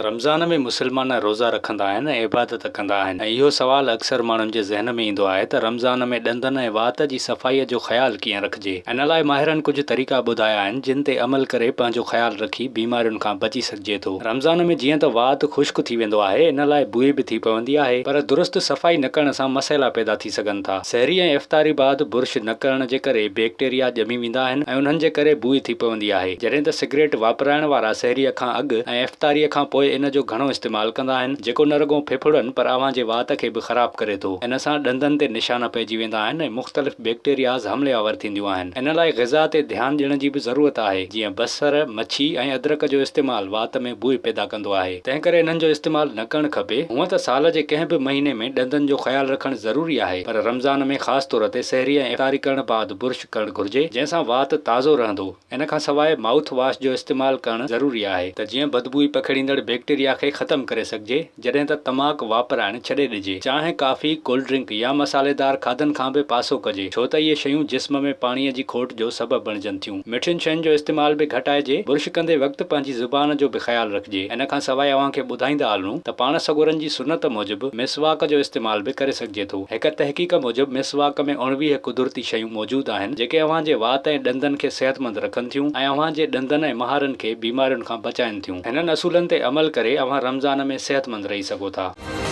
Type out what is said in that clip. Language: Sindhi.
رمضان ۾ مسلمان روزا رکندا آهن ۽ عبادت ڪندا آهن ۽ اهو سوال اڪثر ماڻهن جي ذهن ۾ ايندو آهي ته رمضان ۾ ڏندن ۽ وات جي صفائيء جو خيال ڪيئن رکجي؟ ان لاء ماهرن ڪجهه طريقا ٻڌايا آهن جن تي عمل ڪري پنهنجو خيال رکي بيمارين کان بچي سگهجي ٿو. رمضان ۾ جيئن ته وات خشڪ ٿي ويندو آهي ان لاء بوء به ٿي پوندي آهي پر درست صفائي نه ڪرڻ سان مسئلا پيدا ٿي سگهن ٿا. سحري ۽ افطاري بعد برش نه ڪرڻ جي ڪري بيڪٽيريا ڄمي ويندا آهن ۽ انهن جي ڪري بوء ٿي پوندي آهي. جڏهن ته سگريٽ واپرائڻ وارا سحريء کان اڳ ۽ افطاريء کان پوء ان جو گهڻو استعمال ڪندا آهن، جيڪو نه رڳو ڦڦڙن پر اوهان جي وات کي به خراب ڪري ٿو. ان سان ڏندن تي نشان پئجي ويندا آهن ۽ مختلف بيڪٽيرياز حملي آور ٿينديون آهن. ان لاء غذا تي ڌيان ڏيڻ جي به ضرورت آهي، جيئن بصر، مڇي ۽ ادرڪ جو استعمال وات ۾ بوء پيدا ڪندو آهي، تنهنڪري انهن جو استعمال نه ڪرڻ کپي. هونء ته سال جي ڪنهن به مهيني ۾ ڏندن جو خيال رکڻ ضروري آهي، پر رمضان ۾ خاص طور تي سحري ۽ افطاري ڪرڻ بعد برش ڪرڻ گهرجي، جنهن سان وات تازو رهندو. ان کان سواء مائوٿ واش جو استعمال ڪرڻ ضروري آهي ته جيئن بدبوء پکيڙيندڙ بيڪٽيريا کي ختم ڪري سگهجي، جڏهن ته تماڪ واپرائڻ ڇڏي ڏجي. چانهه، ڪافي، ڪولڊ ڊرنڪ يا مصالحيدار کاڌن کان به پاسو ڪجي، ڇو ته اهي شيون جسم ۾ پاڻيء جي کوٽ جو سبب بڻجن ٿيون. مٺين شين جو استعمال به گهٽائجي. برش ڪندي وقت پنهنجي زبان جو به خيال رکجي. ان کان سواء اوهان کي ٻڌائيندا هلون ته پاڻ سڳورن جي سنت موجب مسواڪ جو استعمال به ڪري سگهجي ٿو. هڪ تحقيق موجب مسواڪ ۾ 19 قدرتي شيون موجود آهن، جيڪي اوهان جي وات ۽ ڏندن کي صحتمند رکن ٿيون ۽ اوهان جي ڏندن ۽ مهارن کي بيمارين کان بچائن ٿيون. هنن اصولن تي عمل ڪري اوهان رمضان ۾ صحتمند رهي سگهو ٿا.